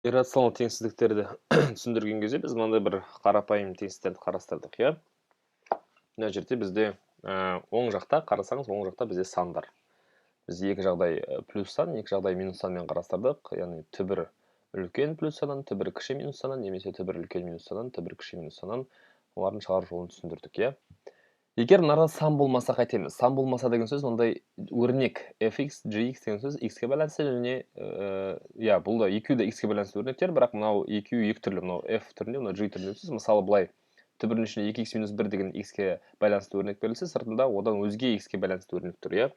Иррационал теңсіздіктерді түсіндірген кезде біз мынандай бір қарапайым теңсіздіктерді қарастырдық, иә. Мына жерде бізде оң жақта қарасаңыз, оң жақта бізде сандар. Біз екі жағдай плюс сан, екі жағдай минус санмен қарастырдық. Яғни түбір үлкен плюс саннан, түбір кіші минус саннан, немесе түбір үлкен минус саннан, түбір кіші минус саннан олардың шығару жолын түсіндірдік, иә. Егер мынада сан болмаса қайтеміз? Сан болмаса деген сөз мынандай өрнек fx, gx деген сөз x-ке байланысты және иә, бұл да екеуі де x-ке байланысты өрнектер, бірақ мынау екеуі екі түрлі, мынау f түрінде, мынау g түрінде сөз. Мысалы, былай түбірдің ішінде 2x минус 1 деген x-ке байланысты өрнек берілсе, сыртында одан өзге x-ке байланысты өрнек тұр, иә.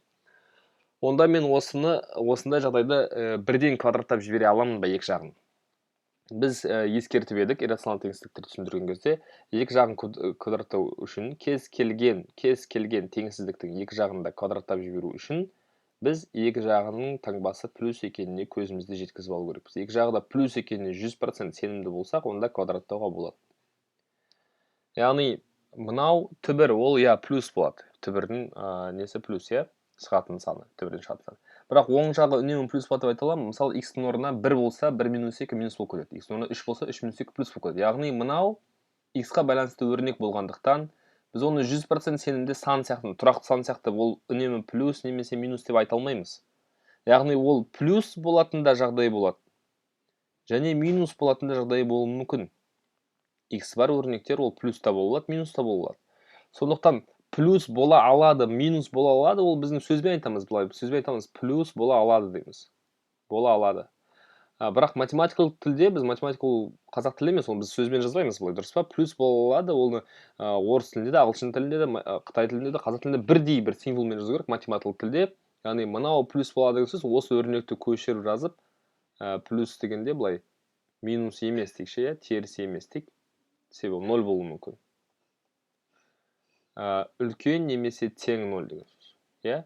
Онда мен осыны осындай жағдайда бірден квадраттап жібере аламын ба екі жағын? Біз ескертіп едік, иррационал теңсіздіктерді түсіндірген кезде екі жағын квадраттау үшін кез келген теңсіздіктің екі жағын да квадраттап жіберу үшін біз екі жағының таңбасы плюс екеніне көзімізді жеткізіп алу керекпіз. Екі жағы да плюс екеніне 100% сенімді болсақ, онда квадраттауға болады. Яғни мынау түбір, ол, иә, плюс болады. Түбірдің несі плюс, иә, шығатын саны, түбірден шығатын саны. Бірақ оң жағы үнемі плюс болады деп айта аламын. Мысалы, x-тің орнына 1 болса, 1 минус 2 минус болып кетеді. X-тің орнына 3 болса, 3 минус 2 плюс болып кетеді. Яғни мынау x-қа байланысты өрнек болғандықтан, біз оны 100% сенімді сан сияқты, тұрақты сан сияқты ол үнемі плюс немесе минус деп айта алмаймыз. Яғни ол плюс болатын да жағдай болады, және минус болатын да жағдай болуы мүмкін. X бар өрнектер ол плюс та бола алады, минус та бола алады. Сондықтан плюс бола алады, минус бола алады, ол біздің сөзбен айтамыз, былай сөзбен айтамыз, плюс бола алады дейміз. Бола алады. Бірақ математикалық тілде, біз математикалық қазақ тілі емес, оны біз сөзбен жазбаймыз былай, дұрыс па? Плюс бола алады, оны орыс тілінде де, ағылшын тілінде де, қытай тілінде де, қазақ тілінде бірдей бір символмен жазу керек математикалық тілде. Яғни мынау плюс болады деген сөз, осы өрнекті көшіріп жазып, плюс дегенде былай минус емес дейікші, иә, теріс емес дейік, себебі ноль болуы мүмкін. Үлкен немесе тең ноль деген сөз, иә,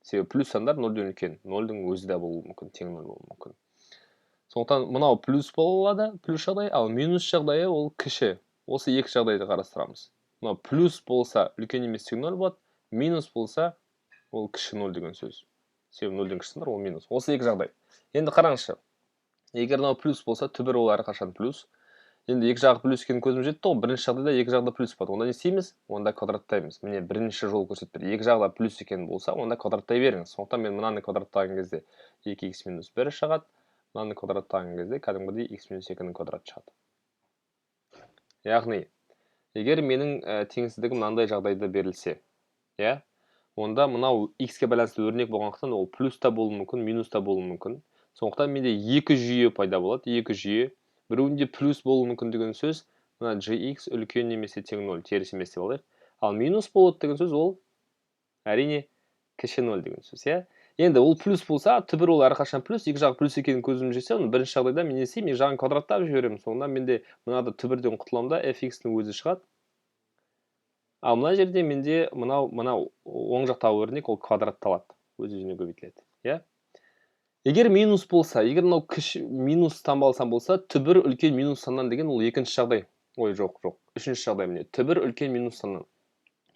себебі плюс сандар нөлден үлкен, нольдің өзі де болуы мүмкін, тең ноль болуы мүмкін. Сондықтан мынау плюс бола алады, плюс жағдай, ал минус жағдайы ол кіші. Осы екі жағдайды қарастырамыз. Мынау плюс болса, үлкен емес тең ноль болады, минус болса, ол кіші ноль деген сөз, себебі нөлден кіші сандар ол минус. Осы екі жағдай. Енді қараңызшы, егер мынау плюс болса, түбір ол әрқашан плюс. Енді екі жағы плюс екенін көзім жетті ғой. Бірінші жағдайда екі жағда плюс болады. Онда не істейміз? Онда квадраттаймыз. Міне, бірінші жол көрсетіп тұр. Екі жағда плюс екен болса, онда квадраттай беріңіз. Сондықтан мен мынаны квадраттаған кезде 2х минус 1 шығады, мынаны квадраттаған кезде кәдімгідей х минус 2-нің квадраты шығады. Яғни егер менің теңсіздігім мынандай жағдайда берілсе, иә, онда мынау х-ке байланысты өрнек болғандықтан, ол плюс та болуы мүмкін, минус та болуы мүмкін. Сондықтан менде екі жүйе пайда болады, екі жүйе. Біреуінде плюс болуы мүмкін деген сөз, мына gx үлкен немесе тең ноль, теріс емес деп алайық. Ал минус болады деген сөз, ол әрине кіші ноль деген сөз, иә. Енді ол плюс болса, түбір ол әрқашан плюс, екі жағы плюс екенін көзім жетсе, оны бірінші жағдайда мен не істеймін? Екі жағын квадраттап жіберемін. Сонда менде мынада түбірден құтыламын да, fx-ның өзі шығады. Ал мына жерде менде мынау оң жақтағы өрнек ол квадратталады, өз өзіне көбейтіледі, иә. Егер минус болса, егер мынау кіші минус таңбалы сан болса, түбір үлкен минус саннан деген ол екінші жағдай. Ой, жоқ, жоқ, үшінші жағдай. Міне, түбір үлкен минус саннан.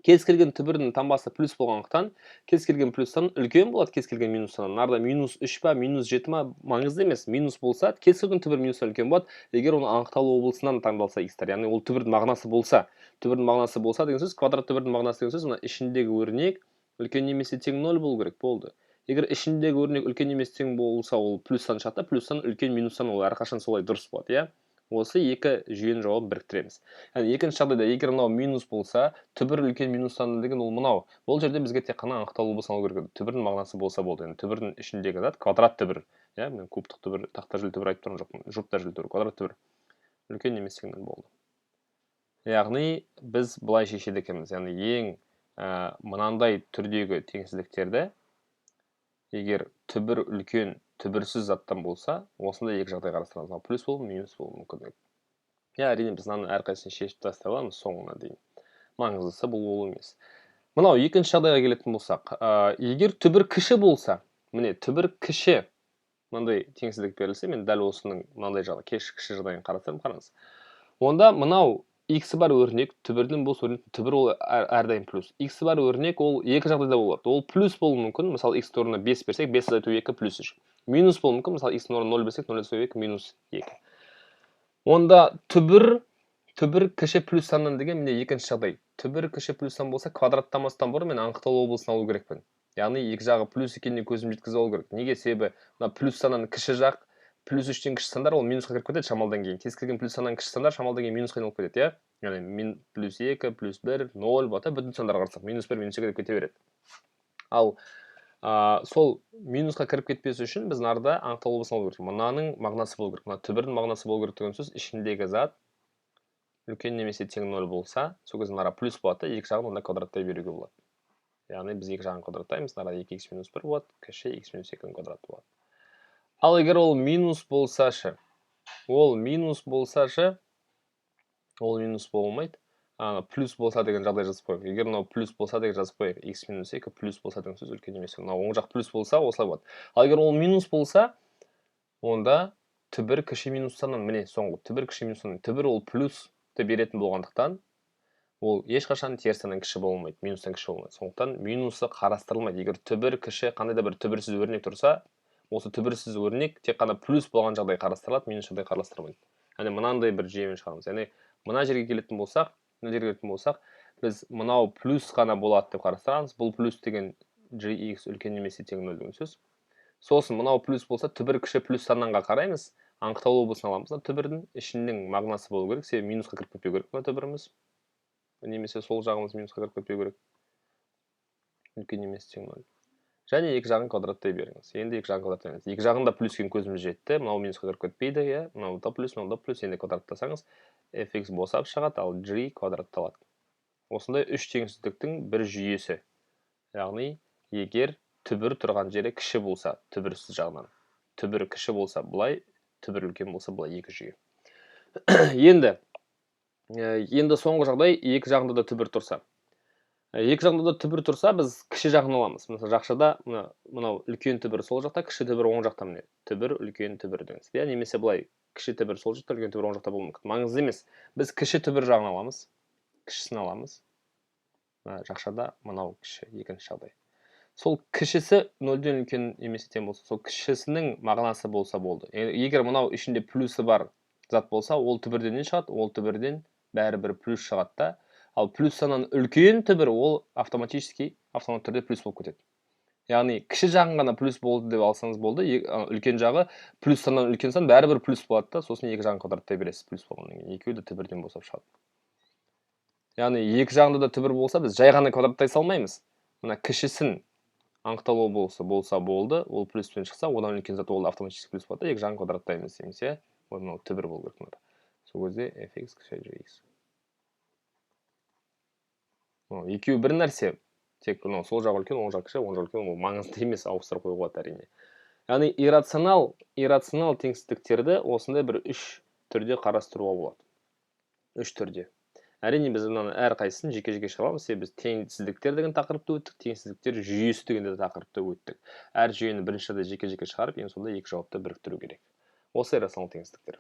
Кез келген түбірдің таңбасы плюс болғандықтан, кез келген плюс сан үлкен болады кез келген минус саннан. Нарда минус үш па, минус жеті ма, маңызды емес. Минус болса, кез келген түбір минустан үлкен болады, егер оның анықталу облысынан таңдалса х-тар, яғни ол түбірдің мағынасы болса. Түбірдің мағынасы болса деген сөз, квадрат түбірдің мағынасы деген сөз, мына ішіндегі өрнек үлкен немесе тең ноль болу керек болды. Егер ішіндегі өрнек үлкен немесе тең болса, ол плюс сан шығады да, плюс сан үлкен минус сан, ол әрқашан солай дұрыс болады, иә. Осы екі жүйенің жауабын біріктіреміз. Яғни екінші жағдайда, егер мынау минус болса, түбір үлкен минус сан деген ол мынау. Бұл жерде бізге тек қана анықталу болса алу керек, түбірдің мағынасы болса болды. Яғни түбірдің ішіндегі зат квадрат түбір, иә. Мен кубтық түбір, тақта жүл түбір айтып тұрған жоқпын, жұп дәрежелі түбір, квадрат түбір үлкен немесе тең болды. Яғни біз былай шешеді екенбіз. Яғни ең мынандай түрдегі теңсіздіктерді, егер түбір үлкен түбірсіз заттан болса, осындай екі жағдай қарастырамыз. Мынау плюс болуы, минус болуы мүмкін деп. Иә, әрине, біз мынаның әрқайсысын шешіп тастай аламыз соңына дейін, маңыздысы бұл ол емес. Мынау екінші жағдайға келетін болсақ, егер түбір кіші болса, міне, түбір кіші мынандай теңсіздік берілсе, мен дәл осының мынандай жағдай, кіші жағдайын қарастырамын. Қараңыз, онда мынау x бар өрнек, түбірдің бос өрнек, түбір ол әрдайым плюс. X бар өрнек ол екі жағдайда болады. Ол плюс болуы мүмкін, мысалы, x орнына 5 берсек, 5 азайту 2 плюс 3. Минус болуы мүмкін, мысалы, x орнына 0 берсек, 0 азайту 2 минус 2. Онда түбір кіші плюс саннан деген міне екінші жағдай. Түбір кіші плюс сан болса, квадраттамастан бұрын мен анықталу облысын алу керекпін. Яғни екі жағы плюс екеніне көзім жеткізіп алу керек. Неге? Себебі мына плюс саннан кіші жақ, плюс 3-тен кіші сандар ол минусқа кіріп кетеді шамалдан кейін. Кез келген плюс саннан кіші сандар шамалдан кейін минусқа айналып кетеді, иә? Яғни плюс 2, плюс 1, 0 болады, бүтін сандарға қарасақ минус 1, минус 2 деп кете береді. Ал сол минусқа кіріп кетпес үшін біз нарда анықталу облысын алу керек. Мынаның мағынасы болу керек, мына түбірдің мағынасы болу керек деген сөз, ішіндегі зат үлкен немесе тең 0 болса, сол кезде мынара плюс болады да, екі жағын онда квадраттай беруге болады. Яғни біз екі жағын квадраттаймыз, мынара 2х минус 1 болады, кіші х минус 2-нің квадраты болады. Ал егер ол минус болса ше, ол минус болса ше, ол минус болмайды. Плюс болса деген жағдай жазып қояйық. Егер мынау плюс болса деген жазып қояйық. Х минус 2 плюс болса деген сөз үлкен емес. Мынау оң жақ плюс болса осылай болады. Ал егер ол минус болса, онда түбір кіші минус саннан, міне соңғы түбір кіші минус саннан. Түбір ол плюсті беретін болғандықтан, ол ешқашан теріс саннан кіші болмайды, минустан кіші болмайды. Сондықтан минусы қарастырылмайды. Егер түбір кіші қандай да бір түбірсіз өрнек тұрса, осы түбірсіз өрнек тек қана плюс болған жағдай қарастырылады, минус жағдай қарастырылмайды. Яғни мынандай бір жүйемен шығарамыз. Яғни мына жерге келетін болсақ, мына жерге келетін болсақ, біз мынау плюс қана болады деп қарастырамыз. Бұл плюс деген gx үлкен немесе тең 0 деген сөз. Сосын мынау плюс болса, түбір кіші плюс саннанға қараймыз. Анықталу облысын аламыз. Мына түбірдің ішінің мағынасы болу керек, себебі минусқа кіріп кетпеу керек мына түбіріміз. Немесе сол жағымыз минусқа кіріп кетпеу керек. Үлкен немесе тең 0. Және екі жағын квадраттай беріңіз. Енді екі жағын квадраттаймыз. Екі жағында плюс деген көзіміз жетті. Мынау минусқа кіріп кетпейді, иә. Мынау да плюс, мынау да плюс. Енді квадраттасаңыз, fx босап шығады, ал g квадратталады. Осындай үш теңсіздіктің бір жүйесі. Яғни егер түбір тұрған жері кіші болса, түбірсіз жағынан. Түбір кіші болса былай, түбір үлкен болса былай, екі жүйе. Енді соңғы жағдай, екі жағында да түбір тұрса. Екі жағында да түбір тұрса, біз кіші жағын аламыз. Мысалы, жақшада мынау үлкен түбір сол жақта, кіші түбір оң жақта, міне. Түбір үлкен түбір деген сөз. Иә, немесе былай кіші түбір сол жақта, үлкен түбір оң жақта болуы мүмкін. Маңызды емес. Біз кіші түбір жағын аламыз. Кішісін аламыз. Мына жақшада мынау кіші, екінші жағдай. Сол кішісі нөлден үлкен немесе тең болса, сол кішісінің мағынасы болса болды. Егер мынау ішінде плюсы бар зат болса, ол түбірден не шығады? Ол түбірден бәрібір плюс шығады да. Ал плюс саннан үлкен түбір ол автоматически, автомат түрде плюс болып кетеді. Яғни кіші жағын ғана плюс болды деп алсаңыз болды, үлкен жағы плюс саннан үлкен сан бәрібір плюс болады да, сосын екі жағын квадраттай бересіз плюс болғаннан кейін. Екеуі де түбірден босап шығады. Яғни екі жағында да түбір болса, біз жай ғана квадраттай салмаймыз. Мына кішісін анықталу болса болды, ол плюспен шықса, одан үлкен зат ол автоматически плюс болады, екі жағын квадраттаймыз дейміз, иә? Ой, мынау түбір болу керек мынада. Сол кезде fx кіші gx. Екеуі бір нәрсе, тек мынау сол жағы үлкен, оң жағы кіші, оң жағы үлкен, ол маңызды емес, ауыстырып қоюға болады әрине. Яғни иррационал теңсіздіктерді осындай бір үш түрде қарастыруға болады. Үш түрде. Әрине біз мынаны әрқайсысын жеке-жеке шығара аламыз, себебі біз теңсіздіктер деген тақырыпты өттік, теңсіздіктер жүйесі деген де тақырыпты өттік. Әр жүйені бірінші жағдайда жеке-жеке шығарып, ең соңында екі жауапты біріктіру керек. Осы иррационал теңсіздіктер.